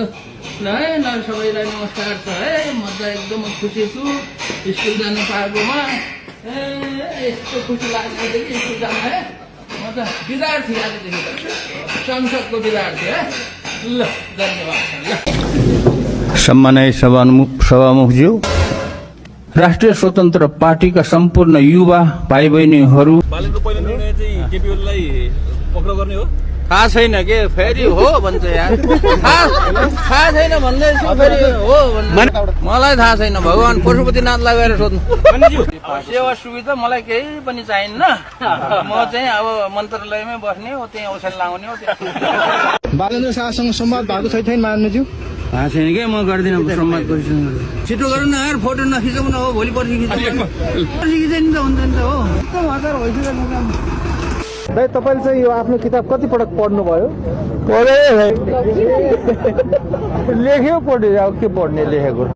ल है ल सबैलाई नमस्कार छ है म त एकदम खुसी छु स्कुल जानु पाएकोमा यस्तो खुसी लाग्छ कि स्कुल जानु है म त विद्यार्थी आजदेखि संसदको विद्यार्थी है ल धन्यवाद सम्माननीय सभामुखज्यू राष्ट्रिय स्वतन्त्र पार्टीका सम्पूर्ण युवा भाइ बहिनीहरू बालकको पहिलो निर्णय चाहिँ केपी ओलीलाई पक्राउ गर्ने हो थाहा छैन के फेरि हो भन्छ यार थाहा छैन भन्दैछु फेरि हो मलाई थाहा छैन भगवान पशुपतिनाथलाई गएर सोध्नु सेवा सुविधा मलाई केही पनि चाहिन्न म चाहिँ अब मन्त्रालयमै बस्ने हो त्यही औषध लाउने हो बालेन्द्र शाहसँग संवाद भएको छैन मान्नुज्यू थाहा छैन के म गर्दिनँ संवाद गरिसँग छिटो गरौँ न यार फोटो नखिचौँ न हो भोलि पर्सि खिच्दैन नि त हुन्छ नि त हो एकदम हतार भइसक्यो दाइ तपाईँले चाहिँ यो आफ्नो किताब कति पटक पढ्नुभयो लेख्यो पढ्यो अब के पढ्ने लेखेको